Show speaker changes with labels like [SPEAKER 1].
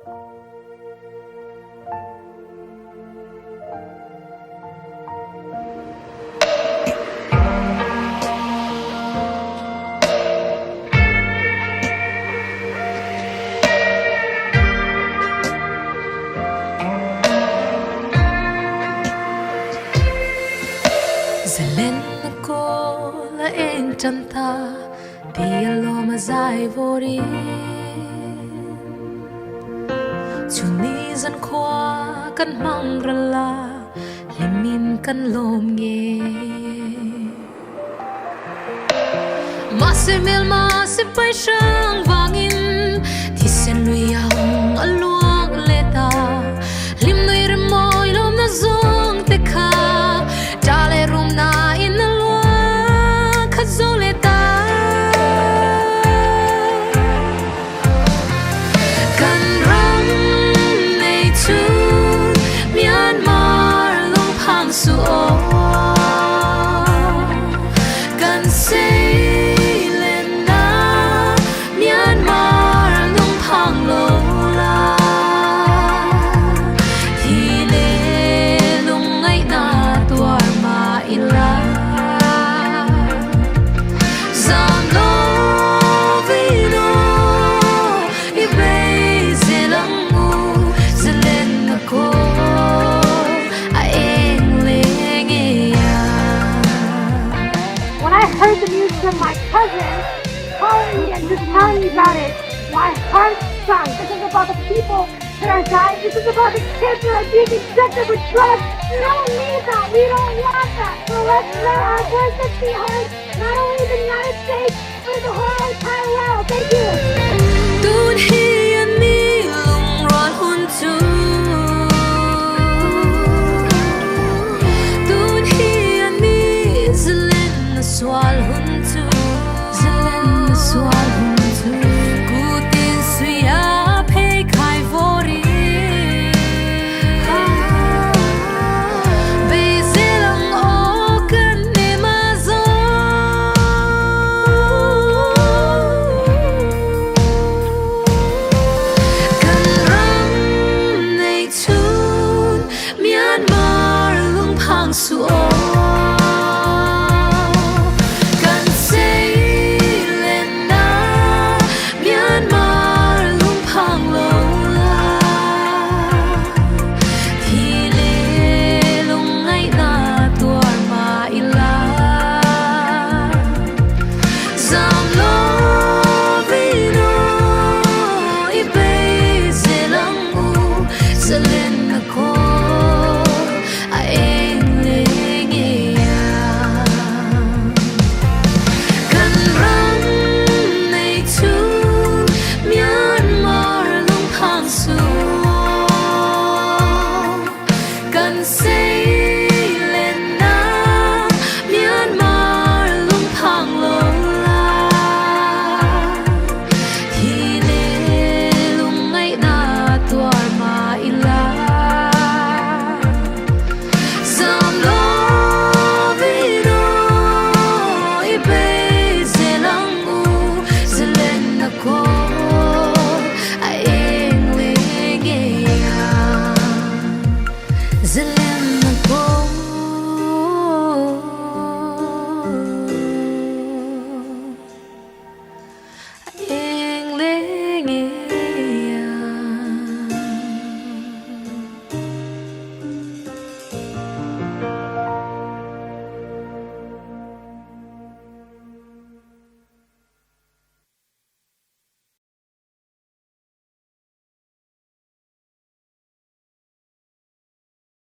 [SPEAKER 1] Zalenna kawl a eng tan ta ti a lawm a zai vawrin Chuni zan khua kan hmang ral a hlimin kan lawm nge. Mahse hmelma sipai hrang vangin thisen lui ang a luang leh ta. Hlim nui rem mawi lawmna zawng te kha ta leh rumna in a luang khat zo leh ta. Kan ram nei chu Myanmar lungphang su aw. Kan seilenna Myanmar lungphang lo la. Thi le lungngaihna tuar mah ila. Zam lo vino i bei zel ang u zalenna kawl a eng leh ngei a.
[SPEAKER 2] When I heard the news from my cousin calling me and just telling me about it, my heart sunk. This is about the people that are dying. This is about the kids that are being injected with drugs. We don't need that. We don't want that. So let's let our voices be heard, not only in the United States, but in the whole entire world. Thank you.